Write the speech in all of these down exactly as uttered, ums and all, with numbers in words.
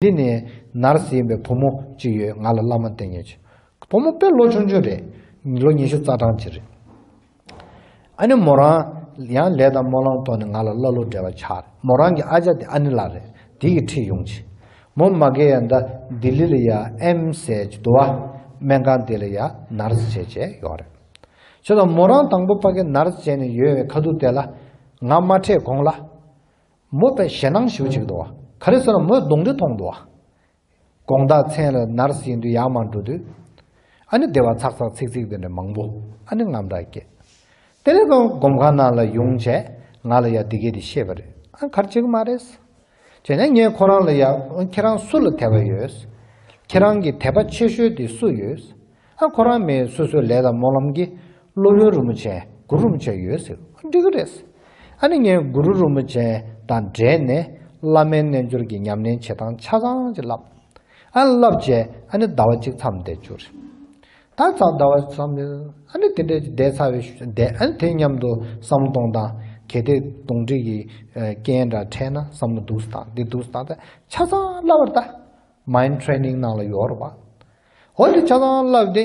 ལི་ནས་ནར་སི་ཡིན་པའི་བུ་མོ་གཅིག་ཡོད། ང་ལ་བླ་མ་བསྟེན་མཁན་ཅིག་བུ་མོ་དཔེ་ལོ་ཆུང་ཆུང་རེད། ལོ་ཉི་ཤུ་རྩ་གྲངས་ཅིག་རེད། ཨ་ནི་མོ་རང་ཡང་ལས་དང་སྨོན་ལམ་ཐོག་ནས་ང་ལ་བླ་ལོ་འབྲེལ་བ་ཆགས་རེད། མོ་རང་གི་ཨ་ཅག་དེ་ཨ་ནི་ལགས་རེད། དེ་གིས་ཁྲིད་ཡོང་ཅིག་མོ་མ་གི་ཡ་ད་ལྡི་ལི་ལ་ཡ་ཨེམ་སི་ཟེར་གྱི་འདུག་བ། སྨན་ཁང་དེ་ལ་ཡ་ནར་སི་བྱས་བྱས་ཡོད་རེད། བྱས་ཙང་མོ་རང་དང་པོ་ཕ་གི་ནར་སི་བྱས་ནས་ཡོད་པའི་ཁ་ཐུག་དེ་ལ་ང་མ་འཕྲད་གོང་ལ། མོ་དཔེ་ཞེད་སྣང་ཞེ་པོ་ཅིག་འདུག་བ། ག་རེ་ཟེར་ན་མོས་གདོན་འདྲེ་མཐོང་འདུག་བ། དགོང་དག་མཚན་ལ་ནར་སི་ཡིན་དུས་ཡར་མར་འགྲོ་དུས། ཨ་ནི་སྡེ་བ་ཚག་ཚག་ཚིག་ཚིག་དེ་འདྲ་མང་པོ། ཨ་ནི་དངངས་སྐྲག་སྐྱེས། དེ་ནས་ཁོང་སྒོམ་ཁང་ནང་ལ་ཡོང་བྱས་ང་ལ་ཡ་འདི་གས་དེ་བཤད་པ་རེད། ཨ་ག་རེ་བྱེད་ཀྱི་མ་རེད། བྱས་ན་ངས་ཁོ་རང་ལ་ཡ་ཁྱེད་རང་སུ་ལ་དད་པ་ཡོད། ཁྱེད་རང་གི་དད་པ་ཆེ་ཤོས་དེ་སུ་ཡོད། ཨ་ཁོ་རང་མི་སོ་སོའི་ལས་དང་སྨོན་ལམ་གྱི་སློབ་དཔོན་རིན་པོ་ཆེ་གུ་རུ་རིན་པོ་ཆེ་ཡོད་ཟེར། འགྲིག་གི་རེད། ཨ་ནི་ངས་གུ་རུ་རིན་པོ་ཆེ་དང་འབྲེལ་ནས་བླ་མའི་རྣལ་འབྱོར་གྱི་ཉམས་ལེན་བྱེད་སྟངས་ཆ་ཚང་ཅིག་བསླབ། ཨ་ནི་བསླབ་བྱས་ཨ་ནི་ཟླ་བ་གཅིག་མཚམས་བསྡད་བཅུག་རེད། ད་ཚ་ཟླ་བ་མཚམས་ཨ་ནི་དེ་འདྲའི་བསྡད་ཚར་བའི་ཤུལ་བསྡད་ཨ་ནི་དེ་མཉམ་དུ་བསམ་བློ་གཏོང་སྟངས་གལ་ཏེ་གདོན་འདྲེ་གི་རྐྱེན་འདྲ་འཕྲད་ན་བསམ་བློ་འདུག་སེ་བཏང་འདི་འདུག་སེ་བཏང་ད་ཆ་ཚང་བསླབ་པ་རེད་ད། Mind training ནང་ལ་ཡོད་རེད་བ། འོ་དེ་ཆ་ཚང་བསླབས་ཏེ།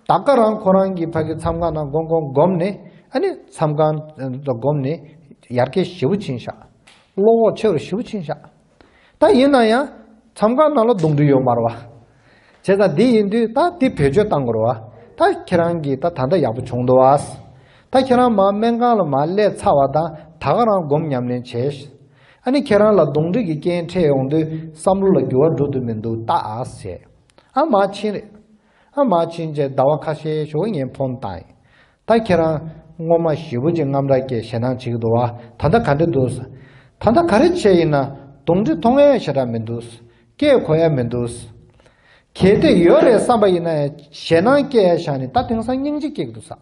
ད་ག་རང་ཁོ་རང་གི་ཕ་གི་མཚམས་ཁང་ནང་དགོང་དགོང་སྒོམ་ནས་ཨ་ནི་མཚམས་ཁང་དུ་སྒོམ་ནས་ཡར་རྒྱས་ཞེ་པོ་ཕྱིན་ཤག་བློ་ཁོག་ཆེ་བ་ཞེ་པོ་ཕྱིན་ཤག་ད་ཡིན་ན་ཡང་མཚམས་ཁང་ནང་ལ་གདོན་འདྲེ་ཡོད་མ་རེད་བ། བྱས་ཙང་འདི་ཡིན་དུས་ད་འདི་བེད་སྤྱོད་བཏང་དགོས་རེད་བ། ད་ཁྱེད་རང་གིས་ད་ད་ལྟ་ཡག་པོ་བྱུང་འདུག་བ། ད་ཁྱེད་རང་མར་སྨན་ཁང་ལ་མར་སླེབས་ཚར་བ་དང་ད་ག་རང་སྒོམ་ཉམས་ལེན་བྱས། ཨ་ནི་ཁྱེད་རང་ལ་གདོན་འདྲེ་གི་རྐྱེན་འཕྲད་ཡོང་དུས་བསམ་བློ་ལ་འགྱུར་བ་འགྲོ་དུ་མི་འདུག་ལྟ་ཨ་ཟེར། ཨ་མར་ཕྱིན་རེད། ཨ་མར་ཕྱིན་རྗེས་ཟླ་བ་ཁ་ཤས་ཞོགས་ངས་ཕོན་བཏང་ཡིན། ད་ཁྱེད་རང་སྔོན་མ་ཞེ་པོ་ཅིག་དངངས་སྐྲག་སྐྱེས་ཞེད་སྣང་བྱེད་ཀྱི་འདུག་བ། ད་ལྟ་ག་འདྲ་འདུག་ད་ལྟ་ག་རེ་བྱས་ཡིན་ན་གདོན་འདྲེ་མཐོང་ཡས་ཞེ་དྲག་མི་འདུག་སྐད་གོ་ཡས་མི་འདུག་གལ་ཏེ་ཡོད་རེད་བསམ་པ་ཡིན་ན་ཡང་ཞེད་སྣང་སྐྱེ་ཡས་བཞག་ནས་ད་དེང་སང་སྙིང་རྗེ་སྐྱེ་གི་འདུག་ས།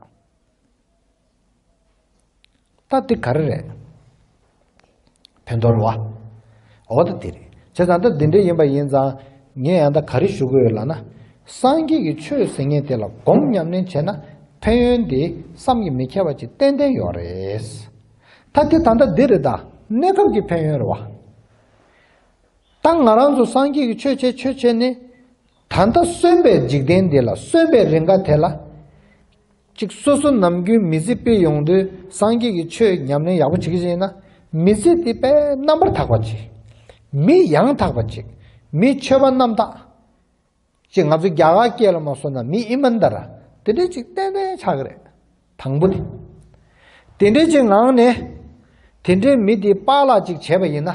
ད་འདི་ག་རེ་རེད། ཕན་ཐོགས་རེད་བ། འོ་ད་འདི་རེད། བྱས་ཙང་ད་འདི་འདྲ་ཡིན་པ་ཡིན་ཙང་ངས་ཡང་ད་ག་རེ་ཞུ་དགོས་ཡོད་ལབ་ན། སངས་རྒྱས་ཀྱི་ཆོས་ཟེར་མཁན་དེ་ལ་སྒོམ་ཉམས་ལེན་བྱས་ན་ཕན་ཡོན་དེ་བསམ་གྱིས་མི་ཁྱབ་པ་ཅིག་ཏན་ཏན་ཡོད་རེད། ད་འདི་ད་ལྟ་འདི་རེད་ད། གནས་སྐབས་ཀྱི་ཕན་ཡོན་རེད་བ། ད་ང་རང་ཚོ་སངས་རྒྱས་ཀྱི་ཆོས་བྱས་ཆོས་བྱས་ནས། ད་ལྟ་གསོན་པའི་འཇིག་རྟེན་འདི་ལ་གསོན་པའི་རིང་ག་དེ་ལ། ཅིག་སོ་སོ་ནམ་རྒྱུན་མི་ཚེ་སྤེལ་ཡོང་དུས་སངས་རྒྱས་ཀྱི་ཆོས་ཉམས་ལེན་ཡག་པོ་བྱེད་ཀྱི་ཡིན་ན། མི་ཚེ་འདི་དཔེ་རྣམ་པར་དག་པ་ཅིག་མི་ཡང་དག་པ་ཅིག་མི་ཆོས་པ་རྣམ་དག་ཅིག་ང་ཚོ་རྒྱ་གར་སྐད་ལ་མ་སོང་ན་མི་ཨི་མན་ད་ར། དེ་འདྲའི་ཅིག་ཏན་ཏན་ཆགས་ཀྱི་རེད། དང་པོ་དེ། དེ་འདྲའི་ཅིག་ངང་ནས། དེ་འདྲའི་མི་དེ་པཱ་ལགས་ཅིག་བྱས་པ་ཡིན་ན།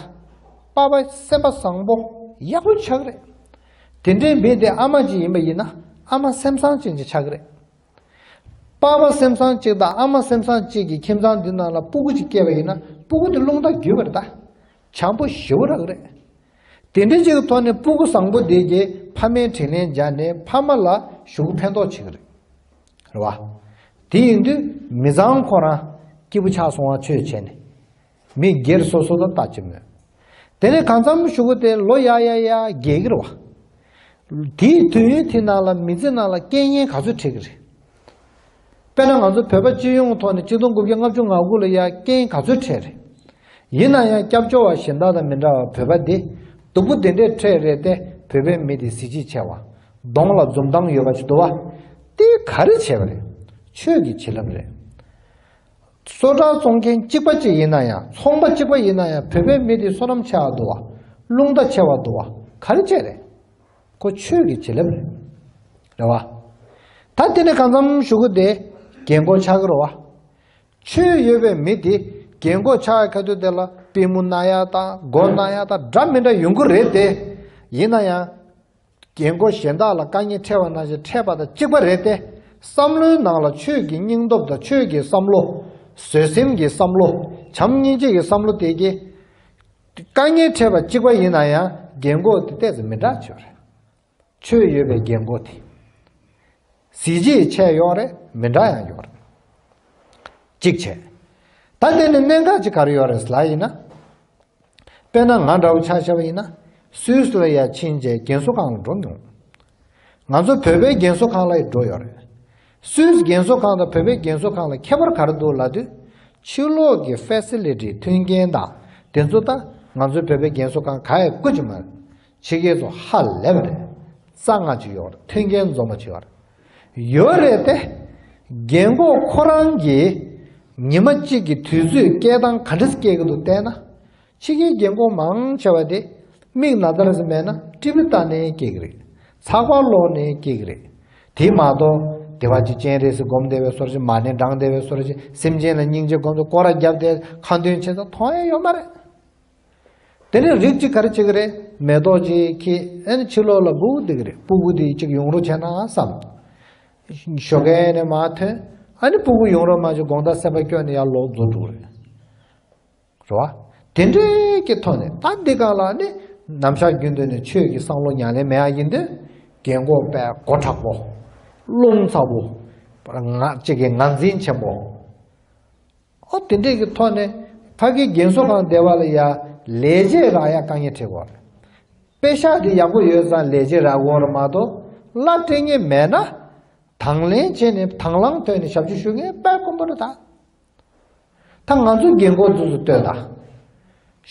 པཱ་པ་སེམས་པ་བཟང་པོ། ཡག་པོ་ཆགས་ཀྱི་རེད། དེ་འདྲའི་མི་དེ་ཨ་མ་ཅིག་ཡིན་པ་ཡིན་ན། ཨ་མ་སེམས་བཟང་ཅན་ཅིག་ཆགས་ཀྱི་རེད། པཱ་པ་སེམས་བཟང་ཅིག་དང་ཨ་མ་སེམས་བཟང་ཅིག་གི་ཁྱིམ་ཚང་འདི་ནང་ལ་སྤུ་གུ་ཅིག་སྐྱེས་པ་ཡིན་ན་སྤུ་གུ་དེ་རླུང་རྟ་རྒྱུས་པ་རེད་ད། བྱམས་པོ་ཞེ་པོ་རག་གི་རེད། དེ་འདྲ་ཅིག་གི་ཐོག་ནས་སྤུ་གུ་བཟང་པོ་དེ་གིས་ཕ་མའི་དྲིན་ལན་འཇལ་ནས་ཕ་མ་ལ་ཞེ་པོ་ཕན་ཐོགས་བྱེད་ཀྱི་རེད། རེད་བ། དེ་ཡིན་དུས་མི་ཚང་ཁོ་རང་སྐྱིད་པོ་ཆགས་སོང་བ་ཆོས་བྱས་ནས། མི་སྒེར་སོ་སོ་ལ་ལྟ་ཅི་མོད། དེ་ནས་གང་འཚམ་ཞུ་གི་དེ་ལོ་ཡ་ཡ་ཡ་རྒས་ཀྱི་རེད་བ། དེའི་དུས་ཡུན་དེ་ནང་ལ་མི་ཚེ་ནང་ལ་རྐྱེན་ངན་ག་ཚོད་འཕྲད་ཀྱི་རེད། དཔེར་ན་ང་ཚོ་བོད་པ་སྤྱི་ཡོངས་ཐོག་ནས་གཅིག་སྟོང་དགུ་བརྒྱ་ལྔ་བཅུ་ང་དགུ་ལ་ཡ་རྐྱེན་ག་ཚོད་འཕྲད་རེད། ཡིན་ན་ཡང་སྐྱབས་བཅོལ་བ་གཞན་དག་དང་མི་འདྲ་བར་བོད་པ་འདི་སྡུག་པོ་དེ་འདྲས་འཕྲད་རེད་དེ་བོད་པའི་མི་དེ་གཟི་བརྗིད་ཆེ་བ། གདོང་ལ་འཛུམ་མདངས་ཡོད་པ་ཅིག་འདུག་བ། དེ་ག་རེ་བྱས་པ་རེད། ཆོས་ཀྱི་བྱིན་རླབས་རེད། སོ་ཊར་བཙོང་མཁན་གཅིག་པ་གཅིག་ཡིན་ན་ཡང་ཚོང་པ་གཅིག་པ་ཡིན་ན་ཡང་བོད་པའི་མི་དེ་བསོད་ནམས་ཆེ་བ་འདུག་བ། རླུང་རྟ་ཆེ་བ་འདུག་བ། ག་རེ་བྱས་རེད། ཁོ་ཆོས་ཀྱི་བྱིན་རླབས་རེད། རེད་བ། ད་དེ་ནས་གང་འཚམ་ཞུ་གི་དེ་རྒན་གོག་ཆགས་ཀྱི་རེད་བ། ཆོས་ཡོད་པའི་མི་དེ་རྒན་གོག་ཆགས་ཡ་ཁ་ཐུག་དེ་ལ་པུས་མོ་ན་ཡ་དང་མགོ་ན་ཡ་དང་འདྲ་མི་འདྲ་ཡོང་གི་རེད་དེ། ཡིན་ན་ཡང་། རྒན་གོག་གཞན་དག་ལ་དཀའ་ངལ་འཕྲད་པ་ནང་བཞིན་འཕྲད་པ་དང་གཅིག་པ་རེད་དེ། བསམ་བློའི་ནང་ལ་ཆོས་ཀྱི་སྙིང་སྟོབས་དང་ཆོས་ཀྱི་བསམ་བློ། བཟོད་སེམས་ཀྱི་བསམ་བློ། བྱམས་སྙིང་རྗེ་ཡི་བསམ་བློ་དེ་གིས། དཀའ་ངལ་འཕྲད་པ་གཅིག་པ་ཡིན་ན་ཡང་རྒན་གོག་དེ་ཏོག་ཙམ་མི་འདྲ་ཆགས་རེད། ཆོས་ཡོད་པའི་རྒན་གོག་དེ། གཟི་བརྗིད་ཆེ་ཡོད་རེད་མི་འདྲ་ཡང་ཡོད་རེད། གཅིག་བྱས། ད་དེ་ནི་གནད་འགག་ཅིག་ག་རེ་ཡོད་རེད་ལབ་ཡིན་ན། དཔེར་ན་ང་འདྲ་བོ་ཆ་བཞག་པ་ཡིན་ན། སུད་སི་ལ་ཡར་ཕྱིན་རྗེས་རྒན་གསོ་ཁང་ལ་འགྲོ་མྱོང་། ང་ཚོ་བོད་པའི་རྒན་གསོ་ཁང་ལ་ཡང་འགྲོ་ཡོད་རེད། སུད་སི་རྒན་གསོ་ཁང་དང་བོད་པའི་རྒན་གསོ་ཁང་ལ་ཁྱད་པར་ག་རེ་འདུག་ལབ་དུས། ཕྱི་ལོགས་ཀྱི་ཕེ་སི་ལི་ཊི་མཐུན་རྐྱེན་དང་དེ་ཚོ་ད་ང་ཚོའི་བོད་པའི་རྒན་གསོ་ཁང་ག་ཡང་དགོས་ཀྱི་མ་རེད། ཕྱི་རྒྱལ་ཚོ་ཧ་ལས་པ་རེད། རྩ་ང་ཅིག་ཡོད་རེད། མཐུན་རྐྱེན་འཛོམས་པ་ཅིག་ཡོད་རེད། ཡོད་རེད་དེ། རྒན་གོག་ཁོ་རང་གིས་ཉི་མ་གཅིག་གི་དུས་ཚོད་སྐྱེལ་སྟངས་ག་འདྲ་སྐྱེལ་གི་འདུག་བལྟས་ན། ཕྱི་རྒྱལ་རྒན་གོག་མང་ཆེ་བ་དེ་མིག་ན་ཚ་རེ་ཟིན་མེད་ན་ཊི་བི་ལྟ་ནས་སྐྱེལ་གི་རེད། ཚགས་པར་ཀློག་ནས་སྐྱེལ་གི་རེད། དེ་མ་གཏོགས་དེ་བ་ཅིག་སྤྱན་རས་གཟིགས་སྒོམ་བསྡད་པའི་བཟོ་འདྲ་ཅིག་མ་ཎི་བགྲང་བསྡད་པའི་བཟོ་འདྲ་ཅིག་སེམས་ཅན་ལ་སྙིང་རྗེ་སྒོམ་དུ་སྐོར་ར་བརྒྱབ་བསྡད་ཁ་འདོན་བྱེད་ས་མཐོང་ཡ་ཡོད་མ་རེད། དེ་ནས་རིགས་གཅིག་ག་རེ་བྱེད་ཀྱི་རེད། མེ་ཏོག་ཅིག་ཁྱེར་ཨ་ནི་ཕྱི་ལོགས་ལ་སྤུ་གུ་འདི་གི་རེད། སྤུ་གུ་འདི་གཅིག་ཡོང་རོགས་བྱས་ན་བསམ། ཞོགས་ཀས་ནས་མར་ཐོན། ཨ་ནི་སྤུ་གུ་ཡོང་རོགས་མ་བྱས་དགོང་དག་སེམས་པ་སྐྱོ་ནས་ཡར་ལོག་འཛུལ་འགྲོ་གི་རེད། རེད་བ། དེ་འདྲའི་གི་ཐོག་ནས་ད་འདི་གང་ལ་ནི་ནམ་ཞག་རྒྱུན་དུ་ནས་ཆོས་ཀྱི་བསམ་བློ་ཉམས་ལེན་མེད་ཡ་ཡིན་དུས་རྒན་གོག་པས་མགོ་མཁྲེགས་པོ། རླུང་ཚ་པོ། ང་གཅིག་གི་ངར་འཛིན་ཆེན་པོ། ཨོ་དེ་འདྲས་ཀྱི་ཐོག་ནས་ཕ་གི་རྒན་གསོ་ཁང་བསྡད་པ་ལ་ཡ་ལས་བྱེད་རག་ཡ་དཀའ་ངལ་འཕྲད་ཀྱི་ཡོད་རེད། པེ་ཤག་དེ་ཡག་པོ་ཡོད་ཙང་ལས་བྱེད་རག་གི་ཡོད་རེད་མ་གཏོགས་གླ་སྤྲད་མཁན་མེད་ན་དང་ལེན་བྱས་ནས་དང་བླངས་ཐོག་ནས་ཞབས་ཞུ་ཞུ་མཁན་དཔེ་དཀོན་པོ་རེད་ད། ད་ང་ཚོ་རྒན་གོག་ཚོ་ཚོ་ལྟོས་དང་།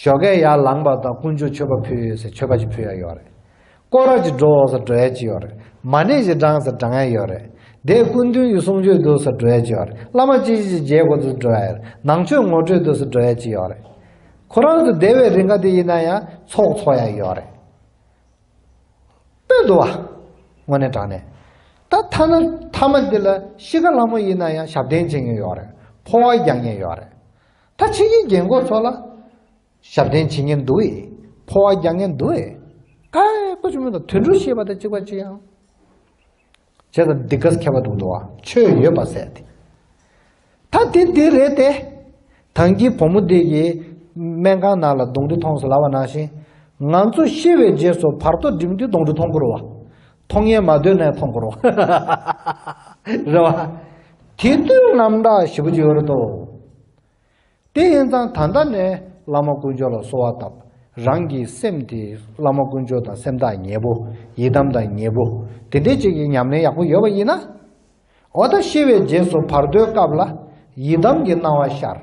ཞོགས་ཀས་ཡར་ལངས་པ་དང་དཀོན་མཆོག་མཆོད་པ་ཕུལ་ཟེར་མཆོད་པ་ཅིག་ཕུལ་ཡ་ཡོད་རེད། སྐོར་ར་ཅིག་འགྲོ་ཟེར་འགྲོ་ཡ་ཅིག་ཡོད་རེད། མ་ཎི་ཅིག་བགྲང་ཟེར་བགྲང་ཡ་ཡོད་རེད། དེ་སྐུ་མདུན་གྱི་གསུང་ཆོས་འདུག་ཟེར་འགྲོ་ཡ་ཅིག་ཡོད་རེད། བླ་མ་ཅིག་ཅིག་མཇལ་དགོས་ཟེར་འགྲོ་ཡ་ཡོད་རེད། ནང་ཆོས་ངོ་སྤྲོད་འདུག་ཟེར་འགྲོ་ཡ་ཅིག་ཡོད་རེད། ཁོ་རང་ཚོ་བསྡད་པའི་རིང་ག་དེ་ཡིན་ན་ཡང་ཚོགས་འཚོགས་ཡ་ཡོད་རེད། ལྟོས་འདུག་བ། དངོས་གནས་དྲང་གནས། ད་ཐ་ན་མཐའ་མ་འདི་ལ་གཤིས་ཀ་ལྷ་མོ་ཡིན་ན་ཡང་ཞབས་བརྟན་བྱེད་མཁན་ཡོད་རེད། འཕོ་བ་རྒྱག་མཁན་ཡོད་རེད། ད་ཕྱི་རྒྱལ་རྒན་གོག་ཚོ་ལ་ཞབས་བརྟན་བྱེད་མཁན་འདུག་ཨེ། འཕོ་བ་རྒྱག་མཁན་འདུག་ཨེ། ཀ་ཀོ་ཆུ་མོ་དང་དུད་འགྲོ་ཤེས་པ་དང་གཅིག་པ་གཅིག་ཡང་། བྱས་ཙང་འདི་ག་ཁྱད་པར་འདུག་འདུག་བ། ཆོས་ཡོད་པ་ཟེར་ཏེ། ད་དེ་འདི་རེད་དེ། ད་གིན་བུ་མོ་འདི་གིས་སྨན་ཁང་ནང་ལ་གདོན་འདྲེ་མཐོང་ཟེར་ལབ་པ་ནང་བཞིན། ང་ཚོ་ཤི་བའི་རྗེས་སུ་བར་དོ་འགྲིམ་དུས་གདོན་འདྲེ་མཐོང་གི་རེད་བ། མཐོང་ཡས་མ་འདོད་ནའི་མཐོང་གི་རེད་བ། རེད་བ། དེ་དུས་རྣམ་དག་ཞེ་པོ་ཅིག་ཡོད་རེད་དོ། དེ་ཡིན་ཙང་ད་ལྟ་ནས་བླ་མ་དཀོན་མཆོག་ལ་གསོལ་བ་བཏབ། རང་གི་སེམས་དེ་བླ་མ་དཀོན་མཆོག་དང་སེམས་ཐག་ཉེ་པོ། ཡི་དམ་དང་ཉེ་པོ། དེ་འདྲའི་ཅིག་གི་ཉམས་ལེན་ཡག་པོ་ཡོད་པ་ཡིན་ན། འོ་ད་ཤི་བའི་རྗེས་སུ་བར་དོའི་སྐབས་ལ་ཡི་དམ་གྱི་སྣང་བ་ཤར།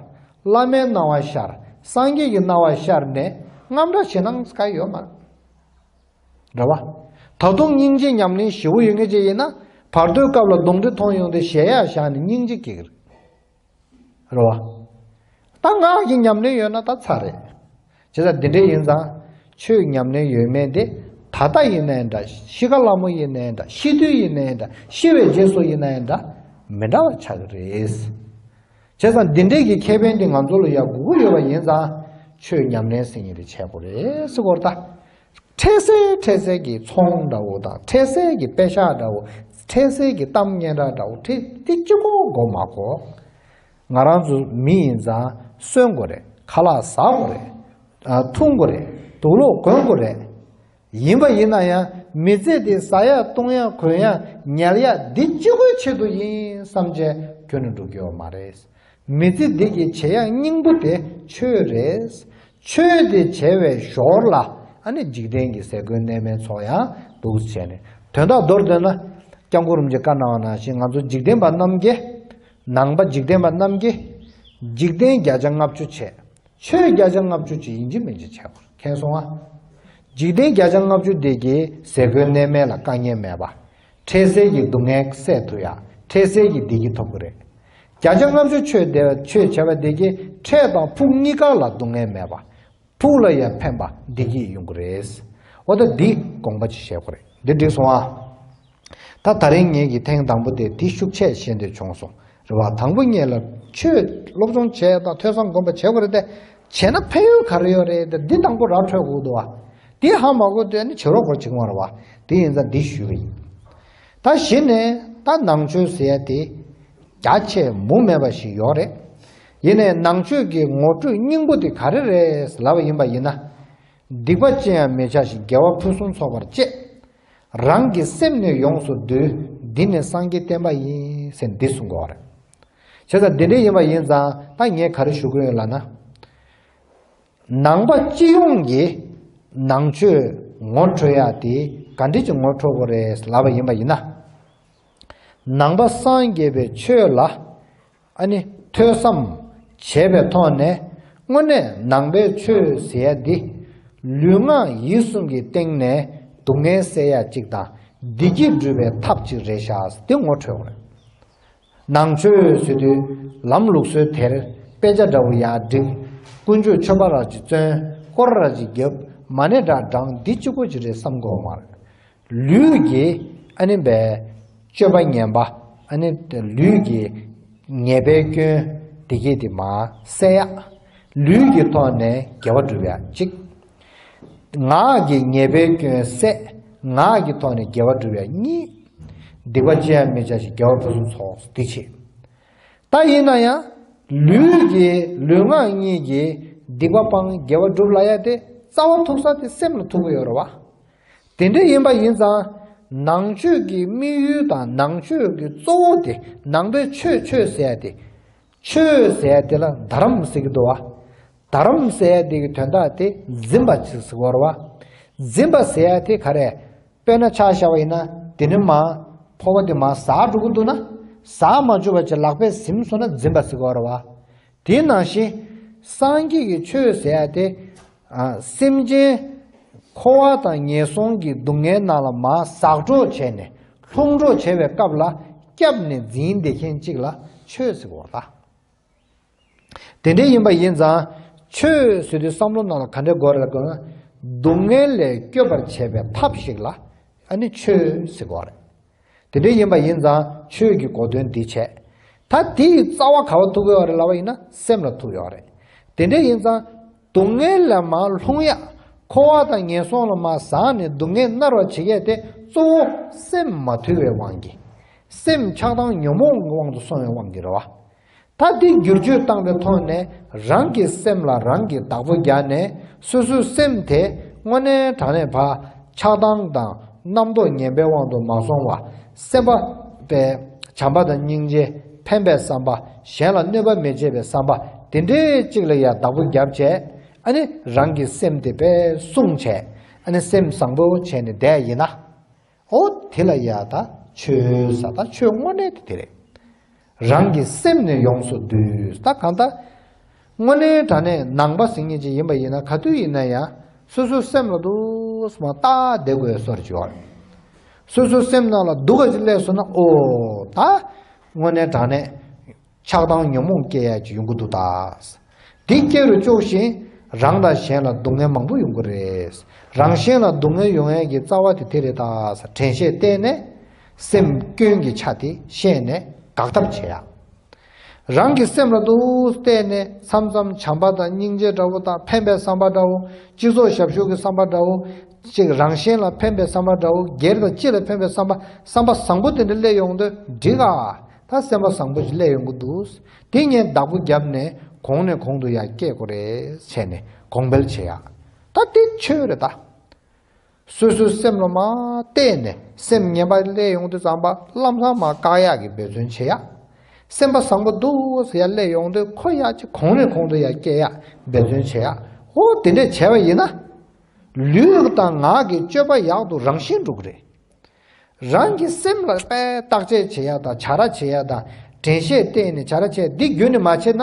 བླ་མའི་སྣང་བ་ཤར། སངས་རྒྱས་ཀྱི་སྣང་བ་ཤར་ནས་རྔམ་སྐྲག་བྱེད་སྟངས་ག་ཡོད་མ་རེད་བ། ད་དུང་སྙིང་རྗེ་ཉམས་ལེན་ཞེ་པོ་ཡོད་མཁན་ཅིག་ཡིན་ན་བར་དོའི་སྐབས་ལ་གདོན་འདྲེ་མཐོང་ཡོང་དུས་གཞལ་ཡས་བཞག་ནས་སྙིང་རྗེ་སྐྱེ་གི་རེད། རེད་བ། ད་ངག་གི་ཉམས་ལེན་ཡོད་ན་ད་ཚར་རེད། བྱས་ཙང་འདི་འདྲ་ཡིན་ཙང་ཆོས་ཉམས་ལེན་ཡོད་མེད་དེ་ད་ལྟ་ཡིན་ནའི་འདྲ། ཤི་ཁ་སླ་མོ་ཡིན་ནའི་འདྲ། ཤི་དུས་ཡིན་ནའི་འདྲ། ཤི་བའི་རྗེས་སུ་ཡིན་ནའི་འདྲ། མི་འདྲ་བ་ཆགས་ཀྱི་རེད། བྱས་ཙང་འདི་འདྲའི་གི་ཁེ་ཕན་དེ་ང་ཚོ་ལ་ཡ་དགོས་ཀྱི་ཡོད་པ་ཡིན་ཙང་ཆོས་ཉམས་ལེན་ཟེར་མཁན་དེ་བྱེད་དགོས་རེད་ཟེར་གོ་རེད་ད། འཕྲལ་སེལ་འཕྲལ་སེལ་གྱི་ཚོང་འདྲ་བོ་དང་འཕྲལ་སེལ་གྱི་པེ་ཤག་འདྲ་བོ། འཕྲལ་སེལ་གྱི་གཏམ་སྙན་གྲགས་འདྲ་བོ་འཕྲལ་དེ་གཅིག་པོ་དགོས་མ་དགོས། ང་རང་ཚོ་མི་ཡིན་ཙང་གསོན་དགོས་རེད། ཁ་ལག་ཟ་དགོས་རེད། ཨ། འཐུང་དགོས་རེད། དུག་ལོག་གོན་དགོས་རེད། ཡིན་པ་ཡིན་ན་ཡང་མི་ཚེ་འདི་ཟ་ཡ་བཏུང་ཡ་གོན་ཡ་ཉལ་ཡ་འདི་གཅིག་པོའི་ཆེད་དུ་ཡིན་བསམ་བྱས་ཁྱོན་ནས་འགྲོ་རྒྱུ་ཡོད་མ་རེད། མི་ཚེ་འདི་གི་བྱེད་ཡ་སྙིང་པོ་དེ་ཆོས་རེད། ཆོས་དེ་བྱས་པའི་ཞོར་ལ་ཨ་ནི་འཇིག་རྟེན་གྱི་ཟས་གོས་གནས་མལ་ཚོགས་ཡང་འདུག་བྱས་ནས། དོན་དག་མདོར་བསྡུས་ན་སྐྱབས་མགོན་རིན་པོ་ཆེས་བཀའ་གནང་བ་ནང་བཞིན་ང་ཚོ་འཇིག་རྟེན་པ་རྣམས་ཀྱིས། ནང་པ་འཇིག་རྟེན་པ་རྣམས་ཀྱིས་འཇིག་རྟེན་བརྒྱ་ཆ་ལྔ་བཅུ་བྱས། ཆོས་བརྒྱ་ཆ་ལྔ་བཅུ་ཅིག་ཡིན་གཅིག་མིན་གཅིག་བྱས་པ་མཁྱེན་སོང་ང་། འཇིག་རྟེན་བརྒྱ་ཆ་ལྔ་བཅུ་དེ་གིས་ཟས་གོས་གནས་མལ་ལ་དཀའ་ངལ་མེད་པ། འཕྲལ་སེལ་གྱི་སྡུག་བསྔལ་སེལ་ཐུབ་ཡ། འཕྲལ་སེལ་གྱི་བདེ་སྐྱིད་ཐོབ་ཀྱི་རེད། བརྒྱ་ཆ་ལྔ་བཅུ་ཆོས་བདེ་བ་ཆོས་བྱས་པ་དེ་གིས་འཕྲལ་དང་ཕུགས་གཉིས་ཀ་ལ་སྡུག་བསྔལ་མེད་པ། ཕུགས་ལ་ཡང་ཕན་པ་བདེ་སྐྱིད་ཡོང་གི་རེད། འོ་ད་འདི་དགོངས་པ་ཅིག་བཞེས་དགོས་རེད། འདི་འགྲིག་སོང་ཨ། ད་ད་རིང་ངེད་ཀྱི་ཐེངས་དང་པོ་དེ་འདི་ཤུགས་ཆེ་བཞེས་འདོད་བྱུང་སོང་། རེད་བ། དང་པོ་ངེད་ལ་ཆོས་སློབ་སྦྱོང་བྱས་དང་ཐོས་བསམ་སྒོམ་པ་བྱེད་དགོས་རེད་དེ། བྱས་ན་ཕན་ཡོན་ག་རེ་ཡོད་རེད་དེ། འདི་དང་པོ་ར་འཕྲོད་དགོས་འདུག་བ། འདི་ཧ་མ་གོ་དུས་ནི་བྱེད་རོགས་སྐོར་བྱེད་ཀྱི་མ་རེད་བ། དེ་ཡིན་ཙང་འདི་ཞུས་པ་ཡིན། ད་གཞི་ནས་ད་ནང་ཆོས་ཟེར་ཡ་དེ་རྒྱ་ཆེ་མུ་མེད་པ་ཞིག་ཡོད་རེད། ཡིན་ནའི་ནང་ཆོས་ཀྱི་ངོ་སྤྲོད་སྙིང་པོ་དེ་ག་རེ་རེད་ལབ་པ་ཡིན་པ་ཡིན་ན། སྡིག་པ་ཅི་ཡང་མི་བྱ་ཞིང་། དགེ་བ་ཕུན་སུམ་ཚོགས་པར་སྤྱད། རང་གི་སེམས་ནི་ཡོངས་སུ་འདུལ། འདི་ནི་སངས་རྒྱས་བསྟན་པ་ཡིན་ཟེར་འདི་གསུང་གི་ཡོད་རེད། བྱས་ཙང་འདི་འདྲ་ཡིན་པ་ཡིན་ཙང་ད་ངས་ག་རེ་ཞུ་གི་ཡོད་ལབ་ན། ནང་པ་སྤྱི་ཡོངས་ཀྱི་ནང་ཆོས་ངོ་འཕྲོད་ཡ་དེ་ག་འདྲ་ཅིག་ངོ་འཕྲོད་དགོས་རེད་ལབ་པ་ཡིན་པ་ཡིན་ན། ནང་པ་སངས་རྒྱས་པའི་ཆོས་ལ་ཨ་ནི་ཐོས་བསམ་བྱས་པའི་ཐོག་ནས་དངོས་གནས་ནང་པའི་ཆོས་ཟེར་ཡ་འདི་ ལུས་ངག་ཡིད་གསུམ་གྱི་སྟེང་ནས་སྡུག་བསྔལ་སེལ་ཡ་གཅིག་དང་བདེ་སྐྱིད་སྒྲུབ་པའི་ཐབས་གཅིག་རེད་ཤག་དེ་ངོ་འཕྲོད་དགོས་རེད། ནང་ཆོས་ཟེར་དུས་ལམ་ལུགས་སྲོལ་དེར་དཔེ་ཆ་འདྲ་བོ་ཡར་བསྒྲིགས། དཀོན་མཆོག་མཆོད་པ་ར་ཅིག་བརྩོན། སྐོར་ར་ཅིག་བརྒྱབ། མ་ཎི་འདྲ་བགྲངས། འདི་གཅིག་པོ་ཅིག་རེད་བསམ་དགོས་མ་རེད། ལུས་ཀྱི་ཨ་ནི་བའི་སྤྱོད་པ་ངན་པ། ཨ་ནི་ལུས་ཀྱི་ཉེས་པའི་སྐྱོན་དེ་གྱད་དེ་མར་སེལ་ཡ། ལུས་ཀྱི་ཐོག་ནས་དགེ་བ་སྒྲུབ་ཡ་གཅིག། ངག་གི་ཉེས་པའི་སྐྱོན་བསལ། ངག་གི་ཐོག་ནས་དགེ་བ་སྒྲུབ་ཡ་གཉིས། སྡིག་པ་ཅི་ཡང་མི་བྱ་ཞིང་། དགེ་བ་ཕུན་སུམ་ཚོགས། འདི་བྱེད། ད་ཡིན་ན་ཡང་ལུས་ཀྱི་ལུས་ངག་གཉིས་ཀྱིས་སྡིག་པ་སྤང་དགེ་བ་སྒྲུབ་ལབ་ཡ་དེ་རྩ་བ་ཐུག་ས་དེ་སེམས་ལ་ཐུག་གི་ཡོད་རེད་བ། དེ་འདྲ་ཡིན་པ་ཡིན་ཙང་ནང་ཆོས་ཀྱི་དམིགས་ཡུལ་དང་ནང་ཆོས་ཀྱི་གཙོ་བོ་དེ། ནང་པའི་ཆོས་ཆོས་ཟེར་ཡ་དེ། ཆོས་ཟེར་ཡ་དེ་ལ་དྷ་རམ་ཟེར་གྱི་འདུག་བ། དྷ་རམ་ཟེར་ཡ་དེ་གི་དོན་དག་དེ་འཛིན་པ་ཟེར་གྱི་ཡོད་རེད་བ། འཛིན་པ་ཟེར་ཡ་དེ་ག་རེ། དཔེར་ན་ཆ་བཞག་པ་ཡིན་ན། དེ་ནི་མ་ཕོར་པ་དེ་མ་ཟག་འགྲོ་གི་འདུག་ན། ཟག་མ་བཅུག་པ་བྱས་ལག་པས་ཟིན་སོང་ན་འཛིན་པ་ཟེར་གྱི་ཡོད་རེད་བ། དེ་ནང་བཞིན་སངས་རྒྱས་ཀྱི་ཆོས་ཟེར་ཡ་དེ། ཨ། སེམས་ཅན་འཁོར་བ་དང་ངན་སོང་གི་སྡུག་བསྔལ་ནང་ལ་མར་ཟག་འགྲོ་བྱས་ནས། ལྷུང་འགྲོ་བྱས་པའི་སྐབས་ལ་སྐྱབས་ནས་འཛིན་བསྡད་མཁན་གཅིག་ལ་ཆོས་ཟེར་གྱི་ཡོད་རེད་ད། དེ་འདྲ་ཡིན་པ་ཡིན་ཙང་ཆོས་ཟེར་དུས་བསམ་བློ་ནང་ལ་ག་འདྲ་དགོས་རེད་ལབ་དགོས་ན། སྡུག་བསྔལ་ལས་སྐྱོབ་པར་བྱེད་པའི་ཐབས་ཤིག་ལ་ཨ་ནི་ཆོས་ཟེར་དགོས་རེད། དེ་འདྲ་ཡིན་པ་ཡིན་ཙང་ཆོས་ཀྱི་གོ་དོན་འདི་བྱས། ད་དེ་ཡི་རྩ་བ་ག་པར་ཐུག་ཡོད་རེད་ལབ་པ་ཡིན་ན་སེམས་ལ་ཐུག་ཡོད་རེད། དེ་འདྲ་ཡིན་ཙང་སྡུག་བསྔལ་ལ་མར་ལྷུང་ཡ། འཁོར་བ་དང་ངན་སོང་ལ་མར་ཟག་ནས་སྡུག་བསྔལ་མནར་བར་བྱེད་མཁན་དེ་གཙོ་བོ་སེམས་མ་དུལ་བའི་དབང་གིས། སེམས་ཆགས་སྡང་ཉོན་མོངས་ཀྱི་དབང་དུ་སོང་བའི་དབང་གིས་རེད་བ། ད་འདི་བསྒྱུར་བཅོས་བཏང་པའི་ཐོག་ནས་རང་གི་སེམས་ལ་རང་གིས་བདག་པོ་རྒྱག་ནས། སོ་སོའི་སེམས་དེ་དངོས་གནས་དྲང་གནས་ཕར་ཆགས་སྡང་དང་རྣམ་རྟོག་ངན་པའི་དབང་དུ་མ་སོང་བར། སེམས་པ་པའི་བྱམས་པ་དང་སྙིང་རྗེ། ཕན་པའི་བསམ་པ། གཞན་ལ་གནོད་པ་མི་བྱེད་པའི་བསམ་པ་དེ་འདྲའི་གཅིག་ལ་ཡར་བདག་པོ་བརྒྱབ་བྱས། ཨ་ནི་རང་གི་སེམས་དེ་དཔེ་བསྲུང་བྱས། ཨ་ནི་སེམས་བཟང་པོ་བྱས་ནས་བསྡད་ཡིན་ན། ཨོ་དེ་ལ་ཡ་ད་ཆོས་ཟེར། ད་ཆོས་དངོས་གནས་དེ་དེ་རེད། རང་གི་སེམས་ནི་ཡོངས་སུ་འདུལ། ད་གང་ལྟར་དངོས་གནས་དྲང་གནས་ནང་པ་ཟེར་མཁན་ཅིག་ཡིན་པ་ཡིན་ན། ག་དུས་ཡིན་ན་ཡང་སོ་སོའི་སེམས་ལ་འདུག་སེ་མར་བལྟས་བསྡད་དགོས་སྲོལ་ཅིག་ཡོད་རེད། སོ་སོའི་སེམས་ནང་ལ་སྡུག་ག་ཅིག་སླེབས་སོང་ན། ཨོ་ད་དངོས་གནས་དྲང་གནས་ཆགས་སྡང་ཉོན་མོངས་སྐྱེ་ཡ་ཅིག་ཡོང་གི་འདུག་ད། འདི་སྐྱེ་རུ་བཅུག་བཞིན་རང་དང་གཞན་ལ་སྡུག་བསྔལ་མང་པོ་ཡོང་གི་རེད། རང་གཞན་ལ་སྡུག་བསྔལ་ཡོང་ཡས་ཀྱི་རྩ་བ་དེ་དེ་རེད་ད། དྲན་ཤེས་བསྟེན་ནས་སེམས་སྐྱོན་གྱི་ཆ་དེ་ཤེས་ནས་དགག་ཐབས་བྱེད་ཡ། རང་གི་སེམས་ལ་འདུག་སེ་བལྟས་ནས་མཚམས་མཚམས་བྱམས་པ་དང་སྙིང་རྗེ་འདྲ་བོ་དང་ཕན་པའི་བསམ་པ་འདྲ་བོ། སྤྱི་ཚོགས་ཞབས་ཞུ་གི་བསམ་པ་འདྲ་བོ། ཅིག་རང་གཞན་ལ་ཕན་པའི་བསམ་པ་འདྲ་བོ། སྒེར་དང་སྤྱི་ལ་ཕན་པའི་བསམ་པ། བསམ་པ་བཟང་པོ་དེ་འདྲ་སླེབས་ཡོང་དུས་འགྲིག་ག། ད་སེམས་པ་བཟང་པོ་ཞིག་སླེབས་ཡོང་གི་འདུག། དེ་ངས་བདག་པོ་བརྒྱབ་ནས་གོང་ནས་གོང་དུ་ཡར་སྐྱེད་དགོས་རེད་བྱས་ནས་གོང་འཕེལ་བྱེད་ཡ། ད་དེ་ཆོས་རེད་ད། སོ་སོའི་སེམས་ལ་མར་བལྟས་ནས་སེམས་ངན་པ་སླེབས་ཡོང་དུས་ཙམ་པ་ལམ་སང་མར་བཀག་ཡག་གི་འབད་བརྩོན་བྱེད་ཡ། སེམས་པ་བཟང་པོ་འདུག་ཟེར་ཡ་སླེབས་ཡོང་དུས་ཁོ་ཡར་ཅིག་གོང་ནས་གོང་དུ་ཡར་སྐྱེད་ཡ་འབད་བརྩོན་བྱེད་ཡ། ཨོ་དེ་འདྲས་བྱས་པ་ཡིན་ན། ལུས་དང་ངག་གི་སྤྱོད་པ་ཡག་ཏུ་རང་བཞིན་འགྲོ་གི་རེད། རང་གི་སེམས་ལ་དཔེ་བརྟག་དཔྱད་བྱེད་ཡ་དང་བྱ་ར་བྱེད་ཡ་དང་དྲན་ཤེས་བསྟེན་ནས་བྱ་ར་བྱེད་ཡ་འདི་རྒྱུན་ནས་མ་བྱས་ན།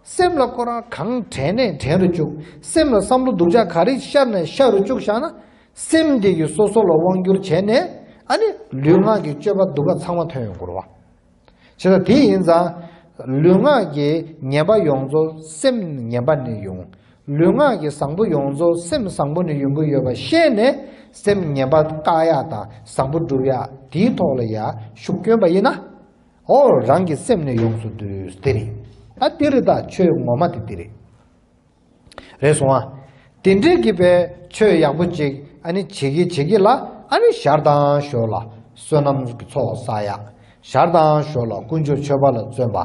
སེམས་ལ་ཁོ་རང་གང་དྲན་ནས་དྲན་རུ་བཅུག། སེམས་ལ་བསམ་བློ་སྡུག་ཅག་ག་རེ་ཤར་ནས་ཤར་རུ་བཅུག་བཞག་ན། སེམས་འདི་གིས་སོ་སོ་ལ་དབང་བསྒྱུར་བྱས་ནས། ཨ་ནི་ལུས་ངག་གི་སྤྱོད་པ་སྡུག་པ་ཚང་མ་ཐོན་ཡོང་གི་རེད་བ། བྱས་ཙང་དེ་ཡིན་ཙང་། ལུས་ངག་གི་ངན་པ་ཡོངས་རྫོགས་སེམས་ངན་པ་ནས་ཡོང་། ལུས་ངག་གི་བཟང་པོ་ཡོངས་རྫོགས་སེམས་བཟང་པོ་ནས་ཡོང་གི་ཡོད་པ་ཤེས་ནས། སེམས་ངན་པ་བཀག་ཡག་དང་བཟང་པོ་སྒྲུབ་ཡག་དེའི་ཐོག་ལ་ཡ་ཤུགས་བསྐྱོན་པ་ཡིན་ན། ཨོ་རང་གི་སེམས་ནི་ཡོངས་སུ་འདུལ། དེ་རེད། ད་དེ་རེད། ད་ཆོས་ངོ་མ་དེ་དེ་རེད། རེད་སོང་ཨ། དེ་འདྲའི་གི་པའི་ཆོས་ཡག་པོ་ཅིག་ཨ་ནི་བྱེད་ཀྱི་བྱེད་ཀྱི་ལ། ཨ་ནི་ཞར་དང་ཞོར་ལ་བསོད་ནམས་ཀྱི་ཚོགས་བསགས་ཡ། ཞར་དང་ཞོར་ལ་དཀོན་མཆོག་མཆོད་པ་ལ་བརྩོན་པ།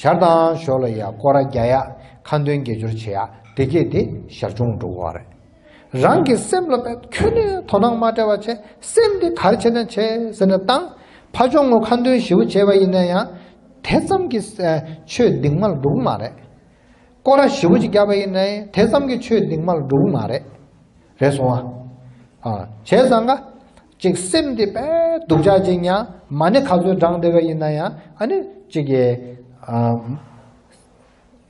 ཞར་དང་ཞོར་ལ་ཡ་སྐོར་ར་རྒྱག་ཡ། ཁ་འདོན་དགེ་སྦྱོར་བྱེད་ཡ། དེ་གས་དེ་ཞར་བྱུང་འགྲོ་གི་རེད། རང་གི་སེམས་ལ་པས་ཁྱོན་ནས་དོ་སྣང་མ་སྤྲད་པ་བྱས། སེམས་འདི་ག་རེ་བྱས་ན་བྱས་ཟེར་ནས་བཏང་། ཕ་ཆུང་ངུ་ཁ་འདོན་ཞེ་པོ་བྱས་པ་ཡིན་ན་ཡང་དེ་ཙམ་གྱིས་ཆོས་སྡིག་མ་ལ་འགྲོ་གི་མ་རེད། སྐོར་ར་ཞེ་པོ་ཅིག་བརྒྱབ་པ་ཡིན་ན་ཡང་དེ་ཙམ་གྱིས་ཆོས་སྡིག་མ་ལ་འགྲོ་གི་མ་རེད། རེད་སོང་ཨ། ཨ། བྱས་ཙང་ཀ་ཅིག་སེམས་འདི་པས་སྡུག་ཅག་ཅིག་ཡང་མ་ཎི་ག་ཚོད་བགྲངས་བསྡད་པ་ཡིན་ན་ཡང་། ཨ་ནི་ཅིག་གི་ཨ།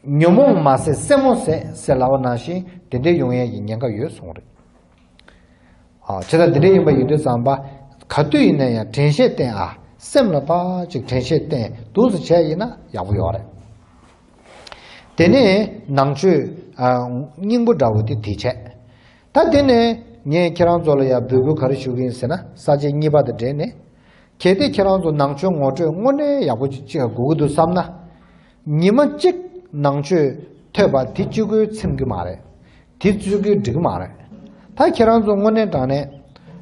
ཉོན་མོངས་མ་ཟད་སེན་མོ་ཟད་ཟེར་ལབ་པ་ནང་བཞིན་དེ་འདྲའི་ཡོང་ཡས་ཀྱི་ཉེན་ཁ་ཡོད་གསུངས་རེད། ཨ། བྱས་ཙང་འདི་འདྲ་ཡིན་པ་ཡིན་དུས་ཙམ་པ། ག་དུས་ཡིན་ན་ཡང་དྲན་ཤེས་བསྟེན་ཨ། སེམས་ལ་ཕར་ཅིག་དྲན་ཤེས་བསྟེན་འདུག་སེ་བྱས་ཡིན་ན་ཡག་པོ་ཡོད་རེད། དེ་ནས་ནང་ཆོས་ཨ། སྙིང་པོ་འདྲ་བོ་དེ་དེ་བྱས། ད་དེ་ནས་ངས་ཁྱེད་རང་ཚོ་ལ་ཡང་འབོད་སྐུལ་ག་རེ་ཞུ་གི་ཡིན་ཟེར་ན། ས་བཅད་གཉིས་པ་དང་འབྲེལ་ནས། གལ་ཏེ་ཁྱེད་རང་ཚོ་ནང་ཆོས་ངོ་སྤྲོད་དངོས་གནས་ཡག་པོ་ཅིག་དགོས་ཀྱི་འདུག་བསམ་ན། ཉི་མ་གཅིག་ནང་ཆོས་ཐོས་པ་དེ་གཅིག་པུས་ཚིམ་གྱི་མ་རེད། དེ་གཅིག་པུས་འགྲིག་གི་མ་རེད། ད་ཁྱེད་རང་ཚོ་དངོས་གནས་དྲང་གནས།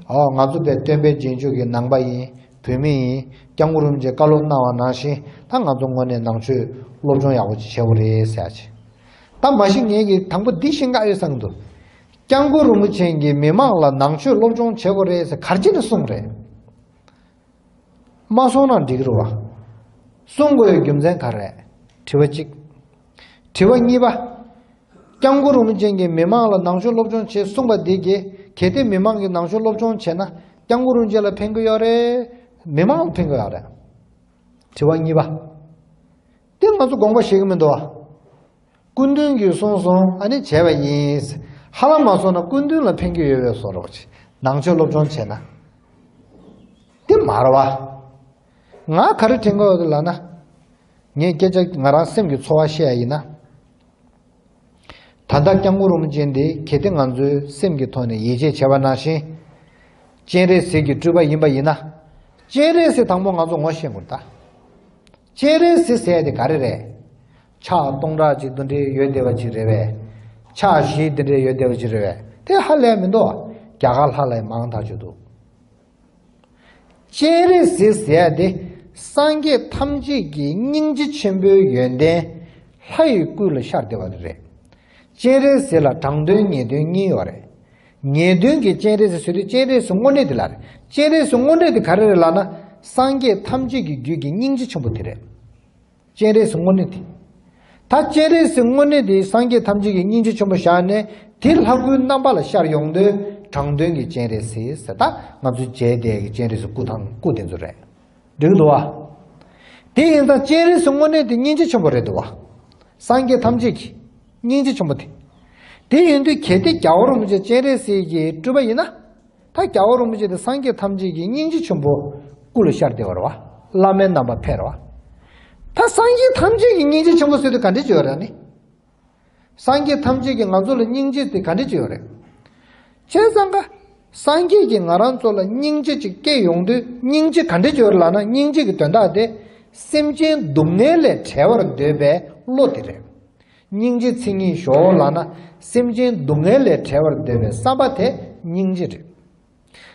ཨོ། ང་ཚོ་དཔེ་སྟོན་པའི་རྗེས་འཇུག་གི་ནང་པ་ཡིན། བོད་མི་ཡིན། སྐྱབས་མགོན་རིན་པོ་ཆེས་བཀའ་སློབ་གནང་བ་ནང་བཞིན། ད་ང་ཚོ་དངོས་གནས་ནང་ཆོས་སློབ་སྦྱོང་ཡག་པོ་ཅིག་བྱེད་དགོས་རེད་ཟེར་ཡ་ཅིག་ད་མ་གཞི་ངས་ཀྱི་དང་པོ་འདི་ཤེས་དཀའ་ཡོད་བསམ་གྱི་འདུག་སྐྱབས་མགོན་རིན་པོ་ཆེ་གིས་མི་མང་ལ་ནང་ཆོས་སློབ་སྦྱོང་བྱེད་དགོས་རེད་ཟེར་ག་རེ་བྱས་ནས་གསུངས་རེད། མ་གསུངས་ན་འགྲིག་གི་རེད་བ། གསུང་དགོས་རྒྱུ་མཚན་ག་རེ་རེད། དྲི་བ་གཅིག་དྲི་བ་གཉིས་པ། སྐྱབས་མགོན་རིན་པོ་ཆེ་གིས་མི་མང་ལ་ནང་ཆོས་སློབ་སྦྱོང་བྱེད་གསུངས་པ་འདི་གིས། གལ་ཏེ་མི་མང་གིས་ནང་ཆོས་སློབ་སྦྱོང་བྱས་ན་སྐྱབས་མགོན་རིན་པོ་ཆེ་ལ་ཕན་གྱི་ཡོད་རེད། མི་མང་ལ་ཕན་གྱི་ཡོད་རེད། དྲི་བ་གཉིས་པ། འདི་ང་ཚོ་དགོངས་པ་བཞེས་ཀྱི་མི་འདུག་བ། སྐུ་མདུན་གྱིས་གསུངས་སོང་། ཨ་ནི་བྱས་པ་ཡིན། ཧ་ལམ་མ་སོང་ན་སྐུ་མདུན་ལ་ཕན་གྱི་ཡོད་པའི་བཟོ་འདྲ་ཅིག་ནང་ཆོས་སློབ་སྦྱོང་བྱས་ན། འདི་མ་རེད་བ། ང་ག་རེ་དྲན་གྱི་ཡོད་ལབ་ན། ངས་སྐད་ཆ་ང་རང་སེམས་ཀྱི་ཚོར་བ་བཤད་ཡ་ཡིན་ན། ད་ལྟ་སྐྱབས་མགོན་རིན་པོ་ཆེ་འདི་གལ་ཏེ་ང་ཚོའི་སེམས་ཀྱི་ཐོག་ནས་ཡིད་ཆེས་བྱས་པ་ནང་བཞིན། སྤྱན་རས་གཟིགས་ཀྱི་སྤྲུལ་པ་ཡིན་པ་ཡིན་ན། སྤྱན་རས་གཟིགས་དང་པོ་ང་ཚོ་ངོ་ཤེས་དགོས་ད། སྤྱན་རས་གཟིགས་ཟེར་ཡ་དེ་ག་རེ་རེད། ཕྱག་སྟོང་ཕྲག་གཅིག་དེ་འདྲའི་ཡོད་བསྡད་པ་ཅིག་རེད་པས། ཕྱག་བཞི་དེ་འདྲའི་ཡོད་བསྡད་པ་ཅིག་རེད་པས། དེ་ཧ་ལས་མི་འདུག་རྒྱ་གར་ལྷ་ལ་ཡང་མང་ཐག་ཆོད་འདུག་སྤྱན་རས་གཟིགས་ཟེར་ཡ་དེ་སངས་རྒྱས་ཐམས་ཅད་ཀྱི་སྙིང་རྗེ་ཆེན་པོའི་ཡོན་ཏན་ལྷ་ཡི་སྐུ་ལ་ཤར་བསྡད་པ་རེད། སྤྱན་རས་གཟིགས་ལ་དྲང་དོན་ངེས་དོན་གཉིས་ཡོད་རེད། ངེས་དོན་གྱི་སྤྱན་རས་གཟིགས་ཟེར་དུས་སྤྱན་རས་གཟིགས་དངོས་གནས་དེ་ལ་རེད། སྤྱན་རས་གཟིགས་དངོས་གནས་དེ་ག་རེ་རེད་ལབ་ན། སངས་རྒྱས་ཐམས་ཅད་ཀྱི་རྒྱུད་ཀྱི་སྙིང་རྗེ་ཆེན་པོ་དེ་རེད། སྤྱན་རས་གཟིགས་དངོས་གནས་དེ། ད་སྤྱན་རས་གཟིགས་དངོས་གནས་དེ་སངས་རྒྱས་ཐམས་ཅད་ཀྱི་སྙིང་རྗེ་ཆེན་པོ་བཞག་ནས། དེ་ལྷ་སྐུའི་རྣམ་པ་ལ་ཤར་ཡོང་དུས་དྲང་དོན་གྱི་སྤྱན་རས་གཟིགས་ཟེར། ད་ང་ཚོས་མཇལ་བསྡད་ཀྱི་སྤྱན་རས་གཟིགས་སྐུ་དང་སྐུ་དེ་ཚོ་རེད། འགྲིག་འདུག་བ། དེ་ཡིན་ཙང་སྤྱན་རས་གཟིགས་དངོས་གནས་དེ་སྙིང་རྗེ་ཆེན་པོ་རེད་འདུག་བ། སངས་རྒྱས་ཐམས་ཅད་ཀྱི་སྙིང་རྗེ་ཆེན་པོ་དེ། དེ་ཡིན་དུས་གལ་ཏེ་རྒྱལ་བ་རིན་པོ་ཆེ་སྤྱན་རས་གཟིགས་ཀྱི་སྤྲུལ་པ་ཡིན་ན། ད་རྒྱལ་བ་རིན་པོ་ཆེ་དེ་སངས་རྒྱས་ཐམས་ཅད་ཀྱི་སྙིང་རྗེ་ཆེན་པོ་སྐུ་ལ་ཤར་བསྡད་པ་རེད་བ། བླ་མའི་རྣམ་པ་ཕེབས་རེད་བ། ད་སངས་རྒྱས་ཐམས་ཅད་ཀྱི་སྙིང་རྗེ་ཆེན་པོ་ཟེར་དུས་ག་འདྲ་ཅིག་ཡོད་རེད་ནི། སངས་རྒྱས་ཐམས་ཅད་ཀྱིས་ང་ཚོ་ལ་སྙིང་རྗེ་དེ་ག་འདྲ་ཅིག་ཡོད་རེད། བྱས་ཙང་ཀ། སངས་རྒྱས་ཀྱིས་ང་རང་ཚོ་ལ་སྙིང་རྗེ་ཅིག་སྐྱེས་ཡོང་དུས་སྙིང་རྗེ་ག་འདྲ་ཅིག་ཡོད་རེད་ལབ་ན། སྙིང་རྗེ་གི་དོན་དག་དེ་སེམས་ཅན་སྡུག་བསྔལ་ལས་བྲལ་བར་འདོད་པའི་བློ་དེ་རེད། སྙིང་རྗེ་མཚན་ཉིད་ཞོག་ལབ་ན། སེམས་ཅན་སྡུག་བསྔལ་ལས་བྲལ་བར་འདོད་པའི་བསམ་པ་དེ་སྙིང་རྗེ་རེད།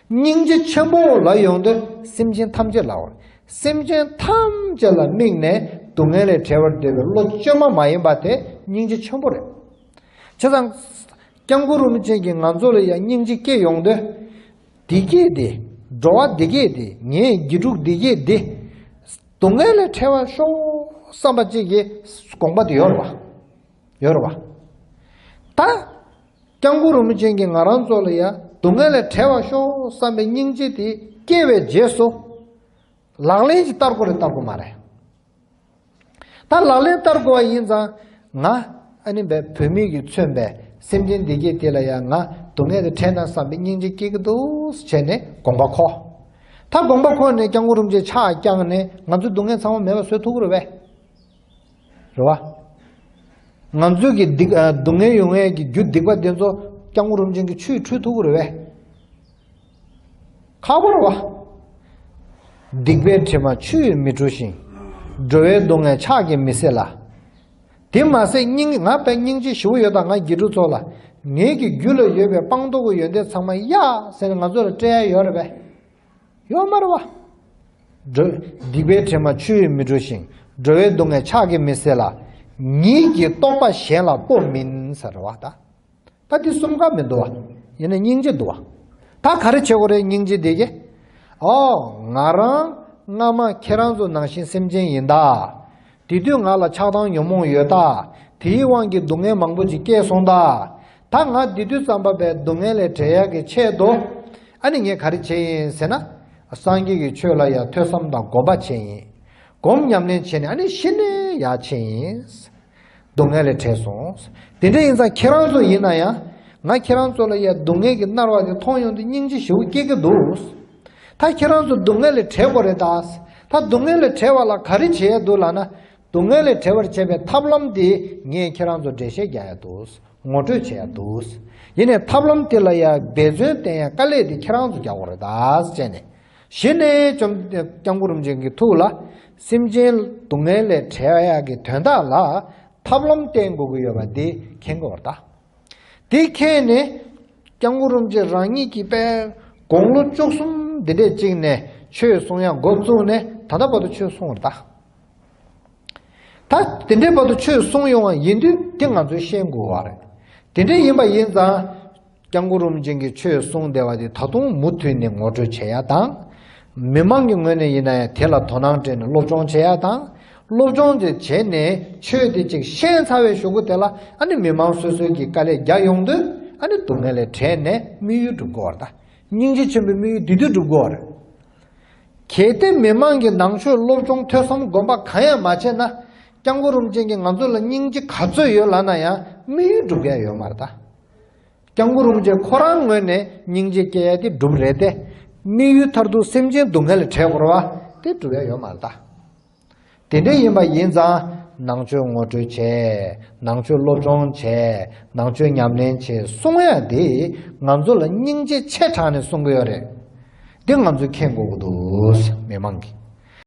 སྙིང་རྗེ་ཆེན་པོ་ལབ་ཡོང་དུས་སེམས་ཅན་ཐམས་ཅད་ལབ་པ་རེད། སེམས་ཅན་ཐམས་ཅད་ལ་དམིགས་ནས་སྡུག་བསྔལ་ལས་བྲལ་བར་འདོད་པའི་བློ་བཅོས་མ་མ་ཡིན་པ་དེ་སྙིང་རྗེ་ཆེན་པོ་རེད། བྱས་ཙང་། སྐྱབས་མགོན་རིན་པོ་ཆེ་གིས་ང་ཚོ་ལ་ཡང་སྙིང་རྗེ་སྐྱེས་ཡོང་དུས། བདེ་སྐྱིད་དེ། འགྲོ་བ་བདེ་སྐྱིད་དེ། ངའི་དགེ་ཕྲུག་བདེ་སྐྱིད་དེ། སྡུག་བསྔལ་ལས་བྲལ་བར་ཤོག་བསམ་པ་ཅིག་གི་དགོངས་པ་དེ་ཡོད་རེད་བ། ཡོད་རེད་བ། ད། སྐྱབས་མགོན་རིན་པོ་ཆེ་གིས་ང་རང་ཚོ་ལ་ཡང་སྡུག་བསྔལ་ལས་བྲལ་བར་ཤོག་བསམ་པའི་སྙིང་རྗེ་དེ་སྐྱེས་པའི་རྗེས་སུ། ལག་ལེན་གྱི་བསྟར་དགོས་རེད་བསྟར་དགོས་མ་རེད། ད་ལག་ལེན་བསྟར་དགོས་པ་ཡིན་ཙང་། ང་ཨ་ནི་བོད་མི་གིས་མཚོན་པའི་སེམས་ཅན་བདེ་སྐྱིད་དེ་ལ་ཡང་ང་སྡུག་བསྔལ་དེ་འཕྲད་ན་བསམ་པའི་སྙིང་རྗེ་སྐྱེ་གི་འདུག་བྱས་ནས་དགོངས་པ་འཁོར། ད་དགོངས་པ་འཁོར་ནས་སྐྱབས་མགོན་རིན་པོ་ཆེ་ཕྱག་བརྐྱངས་ནས་ང་ཚོའི་སྡུག་བསྔལ་ཚང་མ་མེད་པ་བཟོ་ཐུབ་ཀྱི་རེད་པས། རེད་བ། ང་ཚོའི་གི་སྡིག་ཨ། སྡུག་བསྔལ་ཡོང་ཡས་ཀྱི་རྒྱུ་སྡིག་པ་དེ་ཚོ་སྐྱབས་མགོན་རིན་པོ་ཆེ་གིས་ཆུས་འཁྲུད་ཐུབ་ཀྱི་རེད་པས། ཁག་པོ་རེད་བ། སྡིག་པའི་དྲི་མ་ཆུ་ཡིས་མི་འཁྲུ་ཞིང་། འགྲོ་བའི་སྡུག་བསྔལ་ཕྱག་གིས་མི་སེལ་ལ། དེ་མ་ཟད་སྙིང་ང་དཔེ་སྙིང་རྗེ་ཞེ་པོ་ཡོད་ད། ང་དགེ་ཕྲུག་ཚོ་ལ། ངེད་ཀྱི་རྒྱུད་ལ་ཡོད་པའི་སྤངས་རྟོགས་ཀྱི་ཡོན་ཏན་ཚང་མ་གཡར་ཟེར་ནས་ང་ཚོ་ལ་སྤྲད་ཡ་ཡོད་རེད་པས། ཡོད་མ་རེད་བ། འགྲོ། སྡིག་པའི་དྲི་མ་ཆུ་ཡིས་མི་འཁྲུ་ཞིང་། འགྲོ་བའི་སྡུག་བསྔལ་ཕྱག་གིས་མི་སེལ་ལ། ཉིད་ཀྱི་རྟོགས་པ་གཞན་ལ་སྤོ་མིན་ཟེར་བ་ད། ད་འདི་གསུམ་ཀ་མི་འདུག་བ། ཡིན་ན་སྙིང་རྗེ་འདུག་བ། ད་ག་རེ་བྱེད་དགོས་རེད་སྙིང་རྗེ་འདི་གིས། ཨོ། ང་རང་སྔ་མ་ཁྱེད་རང་ཚོ་ནང་བཞིན་སེམས་ཅན་ཡིན་ད། དེ་དུས་ང་ལ་ཆགས་སྡང་ཉོན་མོངས་ཡོད་ད། དེའི་དབང་གིས་སྡུག་བསྔལ་མང་པོ་ཅིག་སྐྱེས་སོང་ད། ད་ང་འདི་དུས་ཙམ་པ་བས་སྡུག་བསྔལ་ལས་བྲལ་ཡག་གི་ཆེད་དུ། ཨ་ནི་ངས་ག་རེ་བྱས་ཡིན་ཟེར་ན། སངས་རྒྱས་ཀྱི་ཆོས་ལ་ཡང་ཐོས་བསམ་དང་སྒོམ་པ་བྱས་ཡིན། སྒོམ་ཉམས་ལེན་བྱས་ནས་ཨ་ནི་ཤི་ནས་ཡར་ཕྱིན་ཡིན། སྡུག་བསྔལ་ལས་བྲལ་སོང་། དེ་འདྲ་ཡིན་ཙང་ཁྱེད་རང་ཚོ་ཡིན་ན་ཡང་། ང་ཁྱེད་རང་ཚོ་ལ་ཡ་སྡུག་བསྔལ་གྱི་མནར་བ་དེ་མཐོང་ཡོང་དུས་སྙིང་རྗེ་ཞེ་པོ་སྐྱེ་གི་འདུག་ད་ཁྱེད་རང་ཚོ་སྡུག་བསྔལ་ལས་བྲལ་དགོས་རེད་ད། ད་སྡུག་བསྔལ་ལས་བྲལ་བ་ལ་ག་རེ་བྱེད་ཡ་འདུག་ལབ་ན། སྡུག་བསྔལ་ལས་བྲལ་བར་བྱེད་པའི་ཐབས་ལམ་དེ་ངས་ཁྱེད་རང་ཚོ་འགྲེལ་བཤད་རྒྱག་ཡ་འདུག་ངོ་སྤྲོད་བྱེད་ཡ་འདུག་ཡིན་ནའི་ཐབས་ལམ་དེ་ལ་ཡ་འབད་བརྩོན་བསྟེན་ཡ་དཀའ་ལས་དེ་ཁྱེད་རང་ཚོ་རྒྱག་དགོས་རེད་ད་ཟེར་ནས། གཞི་ནས་བཅོམ་སྐྱབས་མགོན་རིན་པོ་ཆེ་གི་ཐུགས་ལ་སེམས་ཅན་སྡུག་བསྔལ་ལས་བྲལ་ཡག་གི་དོན་དག་ལ་ཐབས་ལམ་བསྟེན་དགོས་ཀྱི་ཡོད་པ་འདི་མཁྱེན་དགོས་པ་རེད་ད། དེ་མཁྱེན་ནས་སྐྱབས་མགོན་རིན་པོ་ཆེ་རང་ཉིད་ཀྱིས་དཔེ་དགུང་ལོ་བཅུ་གསུམ་འདི་འདྲས་ཅིག་ནས་ཆོས་གསུང་ཡག་འགོ་བཙུགས་ནས་ད་ལྟ་བར་དུ་ཆོས་གསུང་བ་རེད་ད། ད་དེ་འདྲའི་བར་དུ་ཆོས་གསུངས་ཡོང་བ་ཡིན་དུས་དེ་ང་ཚོས་ཤེས་དགོས་པ་རེད། དེ་འདྲ་ཡིན་པ་ཡིན་ཙང་། སྐྱབས་མགོན་རིན་པོ་ཆེ་གིས་ཆོས་གསུངས་བསྡད་པ་དེ་ད་དུང་མུ་མཐུད་ནས་ངོ་སྤྲོད་བྱེད་ཡ་དང་། མི་མང་གི་ངོས་ནས་ཡིན་ན་ཡང་དེ་ལ་དོ་སྣང་སྤྲད་ནས་སློབ་སྦྱོང་བྱེད་ཡ་དང་། སློབ་སྦྱོང་དེ་བྱས་ནས་ཆོས་དེ་ཅིག་ཤེས་ཚར་བའི་གཞུག་གུ་དེ་ལ་ཨ་ནི་མི་མང་སོ་སོའི་གི་དཀའ་ལས་རྒྱག་ཡོང་དུས་ཨ་ནི་སྡུག་བསྔལ་ལས་བྲལ་ནས་དམིགས་ཡུལ་འགྲུབ་དགོས་པ་རེད་ད། སྙིང་རྗེ་ཆེན་པོའི་དམིགས་ཡུལ་དེ་དུས་འགྲུབ་དགོས་པ་རེད། གལ་ཏེ་མི་མང་གིས་ནང་ཆོས་སློབ་སྦྱོང་ཐོས་བསམ་སྒོམ་པ་གང་ཡང་མ་བྱས་ན། སྐྱབས་མགོན་རིན་པོ་ཆེ་གིས་ང་ཚོ་ལ་སྙིང་རྗེ་ག་ཚོད་ཡོད་ལབ་ན་ཡང་དམིགས་ཡུལ་འགྲུབ་ཡ་ཡོད་མ་རེད་ད། སྐྱབས་མགོན་རིན་པོ་ཆེ་ཁོ་རང་ངོས་ནས་སྙིང་རྗེ་སྐྱེ་ཡ་དེ་འགྲུབ་རེད་དེ། དམིགས་ཡུལ་མཐར་ཐུག་སེམས་ཅན་སྡུག་བསྔལ་ལས་བྲལ་དགོས་རེད་བ། དེ་འགྲུབ་ཡ་ཡོད་མ་རེད་ད། དེ་འདྲ་ཡིན་པ་ཡིན་ཙང་ནང་ཆོས་ངོ་སྤྲོད་བྱས། ནང་ཆོས་སློབ་སྦྱོང་བྱས། ནང་ཆོས་ཉམས་ལེན་བྱས་གསུང་ཡ་དེ་ང་ཚོ་ལ་སྙིང་རྗེ་ཆེ་དྲགས་ནས་གསུང་གི་ཡོད་རེད། འདི་ང་ཚོས་མཁྱེན་དགོས་ཀྱི་འདུག་མི་མང་གིས།